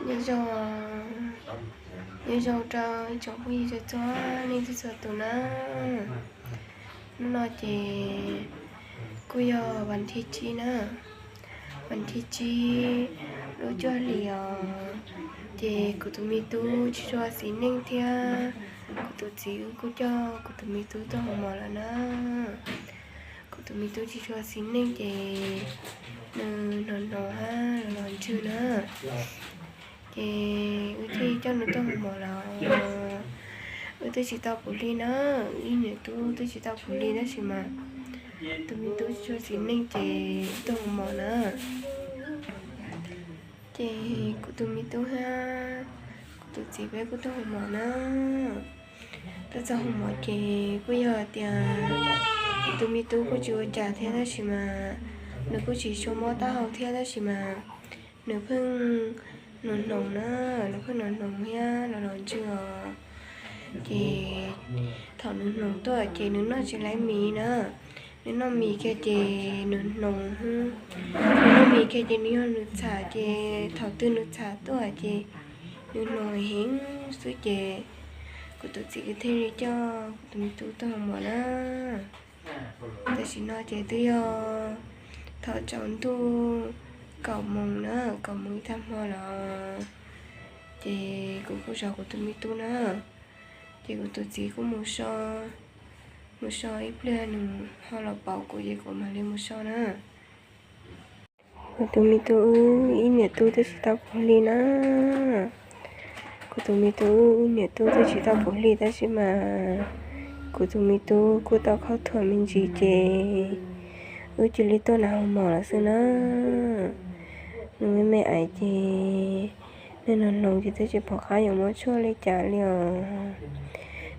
Nyob zoo, nyob zoo rau ib tsoom phooj ywg txhua txhua leej txhua tus na. Hnub no ces kuj yog vas thib tsib na, vas thib tsib lub cuaj hlis os. Ces kuv tus me tub tsis tshua xis neej thiab kuv tus txiv wb kuj coj kuv tus me tub tuaj hu mos lawm na. Kuv tus me tub tsis tshua xis neej ces nws hnoos hnoos hab los los ntswg na. Ces wb thiaj coj nws tuaj hu mos los wb twb tsis tau puv hli na, ib niam tub twb tsis tau puv hli tab sis mas tus me tub tsis tshua xis neej ces tuaj hu mos na. Ces kuv tus me tub hab kuv tus txiv peb kuj tuaj hu mos na. Tuaj txog hu mos ces kuj yog tias kuv tus me tub kuj tsis ua cas thiab tab sis mas nws kuj tsis tshua mob taub hau thiab tab sis mas nws pheej hnoos hnoos na, nws pheej hnoos hnoos thiab los los ntswg os. Ces thaum nws hnoos tuaj ces nws noj tsis laib mis na. Nws noj mis kiag ces nws hnoos, nws noj mis kiag ces nws yog nws txham ces thaum twg nws txham tuaj ces nws hnoos heev xwb ces kuv tus txiv thiaj li coj kuv tus me tub tuaj hu mos na. Tam sim no ces twb yog thaum tsaus ntuj kaum moos na, kaum moos ib tag hmo los ces kuv kuj zov kuv tus me tub na. Ces kuv tus txiv kuj mus so, mus so ib pliag nws ho los pauv kuv ces kuv mam li mus so na. Kuv tus me tub wb ib niam tub twb tsis tau puv hli na. Kuv tus me tub wb ib niam tub twb tsis tau puv hli tab sis mas kuv tus me tub kuj tau khaub thuas me ntsis ces wb cia li tuaj nrog hu mos lawm xwb na. Nws me me aiv ces nws hnoos hnoos ces twb tsis pom qab yuav muab tshuaj li cas li os.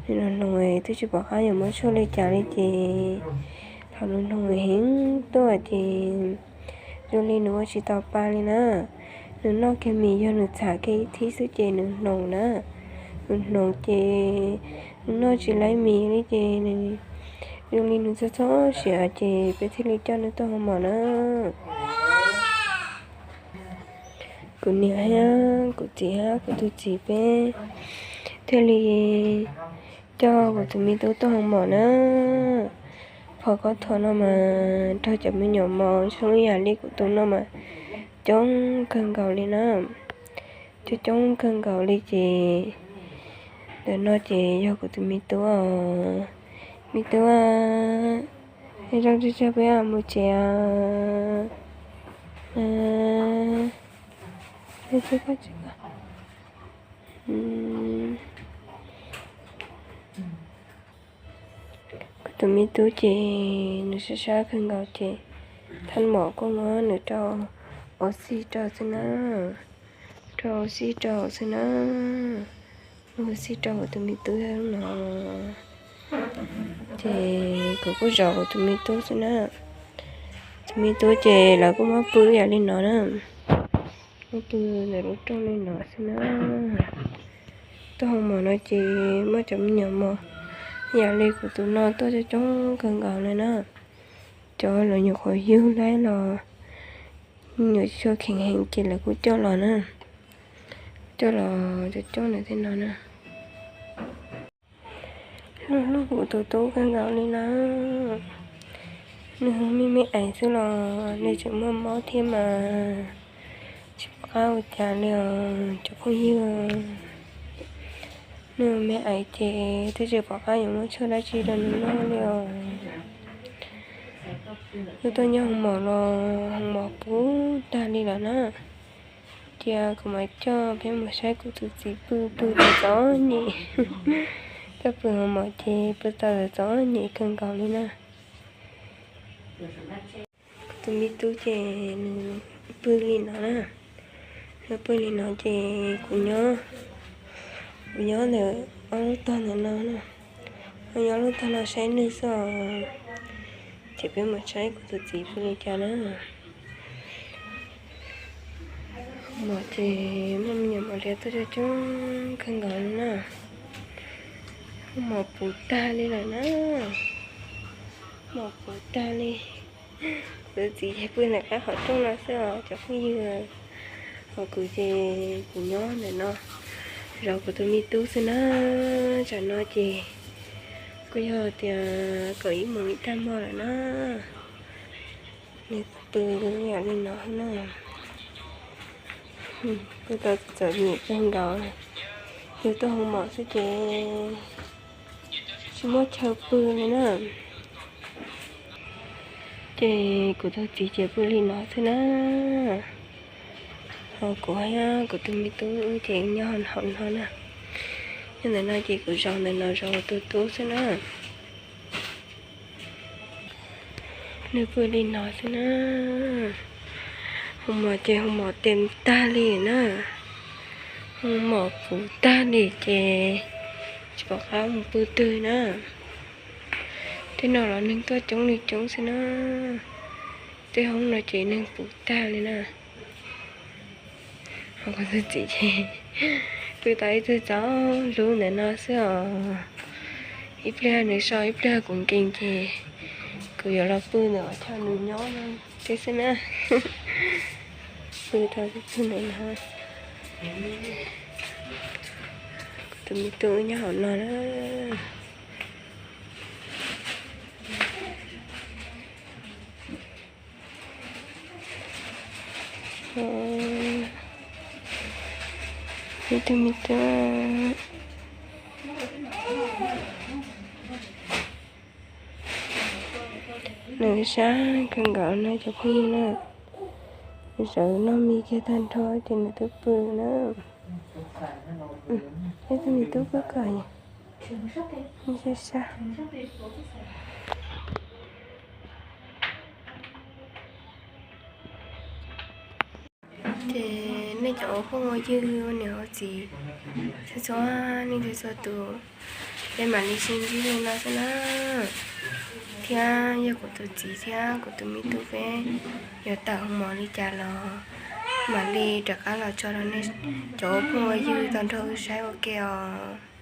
Nws hnoos hnoos twb tsis pom qab yuav muab tshuaj li cas li ces thaum nws hnoos heev tuaj ces zoo li nws ua tsis tau pa li na. Nws noj kiag mis yog nws txham kiag ib thib xwb ces nws hnoos na. Nws hnoos ces nws noj tsis laib mis li ces zoo li nws txog txog siav ces peb thiaj li coj nws tuaj hu mos na. Kuv niam thiab kuv txiv thiab kuv tus txiv peb thiaj li coj kuv tus me tub tuaj hu mos na. Qhov khaub thuas no mas raug cov me nyuam mos zoo ib yam li kuv tus no mas coob kawg nkaus li na. Coob coob kawg nkaus li ces ntawm no ces yog kuv tus me tub os. Me tub, zoo tsawg tsawg peb mus tsev. Kuv tus me tub ces nws sab sab kawg nkaus ces thaj mom kuj muab nws rau ua xij rau xwb na, rau ua xij rau xwb na, ua xij rau kuv tus me tub no. Ces kuv kuj zov kuv tus me tub xwb na. Tus me tub ces lawv kuj muab pw yam li no na, muab pw ntawm lub rooj li no xwb na. Tuaj hu mos no ces muaj cov me nyuam mos yam li kuv tus no tuaj coob coob kawg nkaus li na. Cov los nyuam qhuav yug laib los me nyuam tsis tshua kheev heev ces lawv kuj coj los na, coj los coob coob ntawm tej no na. Hlub hlub kuv tus tub kawg nkaus li na. Nws me me aiv xwb los nws tseem muaj mob thiab mas tsis pom qab ua cas li os cov phooj ywg. Nws me aiv ces twb tsis pom qab yuav muab tshuaj dab tsi rau nws noj li os. Wb tuaj nyob hu mos los hu mos puv tag li lawm na. Cia kuv mam coj peb mus saib kuv tus txiv pw pw txom txom nyem. Coj pw hu mos ces pw tau txom txom nyem kawg nkaus li na. Kuv tus me tub ces nws pw li no na, nws pw li no ces kuv nyob, kuv nyob ntawm ob lub tog ntawm no na, kuv nyob lub tog no saib nws xwb os. Ces peb mus saib kuv tus txiv pw li cas na. Mos ces muaj me nyuam mos liab tuaj coob coob kawg nkaus li na. Mos puv tag li lawm na. Mos puv tag li. Kuv tus txiv ces pw nram qab qhov rooj no xwb os cov phooj ywg. Ho kuv ces kuv nyob ntawm no zov kuv tus me tub xwb na. Tsam no ces kuj yog tias kaum ib moos ib tag hmo lawm na. Nws pw yam li no na. Kuj tau txom nyem kawg nkaus, yug tuaj hoo mom xwb ces tsis muaj chaw pw li na. Ces kuv tus txiv ces pw li no xwb na. Ho kuv thiab kuv tus me tub ces nyob hauv no na. Nyob ntawm no ces kuv zov ntawm no zov kuv tus tub xwb na. Nws pw li no xwb na. Hoo mom ces hoo mom tes tag li na. Hoo mom puv tag li ces tsis pom qab mus pw twg na. Tej no los neeg tuaj coob li coob xwb na. Tej hoob no ces neeg puv tag li na. Ho kuv tus txiv ces pw tau ib tug txaus hlub ntawm no xwb os. Ib pliag nws so ib pliag kuv nkees ces kuv yuav los pw ntawm qhov chaw nws nyob no thiab xwb na. Pw tau ib tug ntawm no. Kuv tus me tub nyob hauv no na. Ib tug me tub, nws sab kawg nkaus no cov phooj ywg na. Nws sawv noj mis kiag tag nrho ces nws twb pw na. Ib tug me tub koj kom, sab sab. Ces nej cov ua phooj ua ywg ua niam ua txiv txhua txhua leej txhua tus, peb mam li sib ntsib li no xwb na. Thiab yog kuv tus txiv thiab kuv tus me tub peb yuav tawm hoo mom li cas los mam li rov qab los tso rau nej cov ua phooj ua ywg tau nrog wb saib ua ke os.